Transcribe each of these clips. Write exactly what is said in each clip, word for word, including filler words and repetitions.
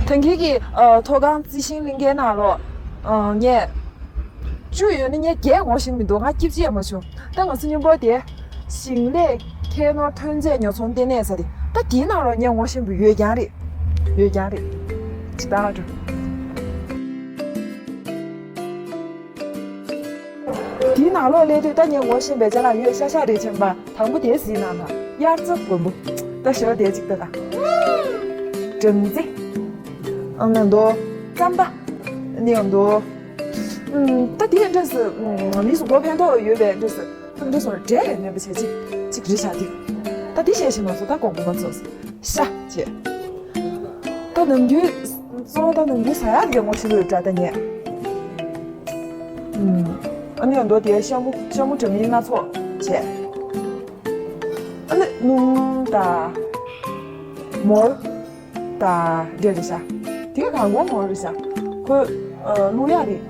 ད་གིན་གྱི་ཨ་མཐོ་སྒང་རྩི་ཤིང་གླིང་ཁའི་ནང་ལོགས་ཨ་ངས་བཅུ་ཡོད་ན་ངས་བརྒྱད་ངོ་ཤེས་མི་འདུག་ང་སྐྱིད་ཅིག་མ་བྱུང་། ད་ང་ཚོ་མཉམ་པོ་དེ་ཞིང་ལས་ཁྱད་ནོར་ཐོན་རྫས་ཉོ་ཚོང་ལྟེ་གནས་ས་དེ། ད་དེའི་ནང་ལོགས་ངས་ངོ་ཤེས་མི་ཡོད་རྐྱང་རེད། ཡོད་རྐྱང་རེད། ཇི་ལྟར་འགྲོ། དེའི་ནང་ལོགས་སླེབས་དུས་ད་ངས་ངོ་ཤེས་པའི་ཅ་ལག་ཡོད་ཤག་ཤག་རེད་བྱས་པ། དང་པོ་དེ་གཟིགས་གནང་དང་། དབྱར་རྩྭ་དགུན་འབུ། ད་ཞོ་དེ་གཅིག་ལྟ་དང་། སྦྲང་རྩི། ཨ་ནི་འདུག་རྩམ་པ། ཨ་ནི་འདུག་ད་དེ་འདྲས་སུ་མི་སུ་མགོ་ཕན་ཐོགས་ཡོད་པའི་འདྲས་སུ་འདྲས་སུ་འབྲས་མེད་པ་བྱས་ཅིག་ཅིག་རེད་ཤག་དེ། ད་དེ་བཤད་ཤེས་མ་སོང་། ད་དགོངས་པ་མ་ཚོམས། ཤ་བྱས། ད་ནམ་རྒྱུན་གཙོ་བོ་ད་ནམ་རྒྱུན་ཟ་ཡག་གི་ངོ་ཤེས་ཡོད་འདྲ་ད་ངས། ཨ་ནི་འདུག་དེ་ཤ་མུ་ཤ་མུ་འདྲ་མིན་སྣ་ཚོགས་བྱས། ཨ་ནི་སྣུམ་དང་མོར་དང་འདྲ་རེད་ཤག་དེ་ག་གང་གོ་མོར་རེད་ཤག་ཁོས་བླུག་ཡག་རེད།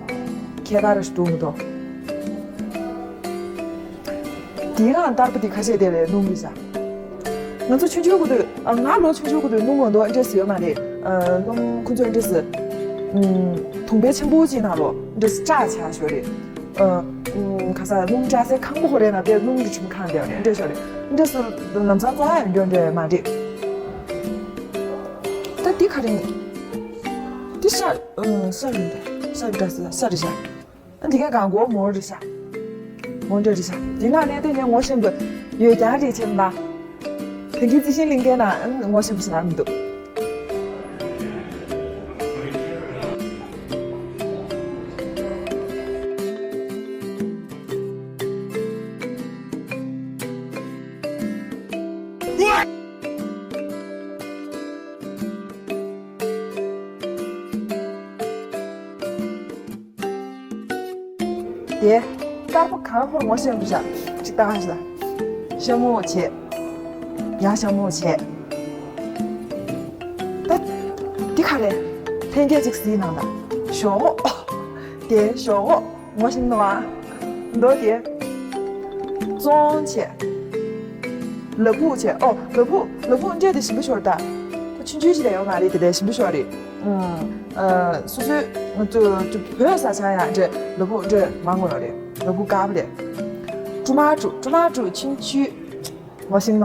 ཁྱད་པར་ཞིག་འདུག་མི་འདུག་དེའི་སྒང་ཏར་པ་དེ་ཁ་ཤས་དེ་ལས་སྣུམ་རེད་ཤག་ང་ཚོ་ཆུང་ཆུང་གི་དུས་ང་ལོ་ཆུང་ཆུང་གི་དུས་སྣུམ་མ་འདུག་འདྲས་ཡོད་མ་རེད། སྣུམ་ཁོ་ཚོས་འདྲས་དུང་བའི་ཆེན་པོ་ཅིག་ནང་ལོགས་འདྲས་བཀྲ་བྱས་ཞོ་རེད། ཁ་ས་སྣུམ་བཀྲ་སའི་ཁང་པ་ཁོ་རེ་ན་དེ་སྣུམ་གྱི་ཁྲིམས་ཁང་དེ་རེད། འདྲས་ཞོ་རེད། འདྲས་སུ་ལམ་སང་བཙོང་ཡག་ཡོད་འདྲས་མ་རེད། ད་འདི་ག་རེ་ཡིན། འདི་ཤ་ཤ་རེད། ཤ་རེད་ཤ། འདི་ག་གང་གོ་མོ་རེད་ཤག་མོ་འདྲ་རེད་ཤག་དེ་ནང་ནས་དེ་ངས་ངོ་ཤེས་པ་ཡོད་ཀྱང་རེད་ཆེན་པ། དེང་གི་རྩི་ཤིང་གླིང་ཁའི་ནང་ངོ་ཤེས་པ་ཞིག་རག་མི་འདུག་དེ། དཀར་པོ་གང་ཧོར་ངོ་ཤེས་འདུག་ཤག་ཅིག་ལྟ་ག་ཤི་ལ། ཤ་མོ་བྱས། ཡང་ཤ་མོ་བྱས། ད། འདི་ག་རེད། ལྷན་རྒྱས་ཅིག་གཟིགས་གནང་དང་། ཞོག་ཨོ། དེ་ཞོག་ཨོ། ངོ་ཤེས་འདུག་ཨ། མདོ་དེ། བཙོང་བྱས། ལ་ཕུག་བྱས། ཨོ། ལ་ཕུག་ལ་ཕུག་འདྲས་དེ་ཞིམ་པོ་ཤོར་ད། ཁོ་ཆུང་ཆུང་ཞིག་ལས་ཡོང་མ་རེད། དེ་དེ་ཞིམ་པོ་ཤོར་རེད། ཨུམ། ཨ། སོ་སོའི་ང་ཚོ་བོད་ས་ཆ་ཡང་འདྲ་ལ་ཕུག་འདྲ་མང་བ་རེད། ལ་ཕུག་དཀར་པོ་རེད། ཀྲུ་མ་ཀྲུ་ཀྲུ་མ་ཀྲུ་ཆུང་ཆུང་། ངོ་ཤེས་ན།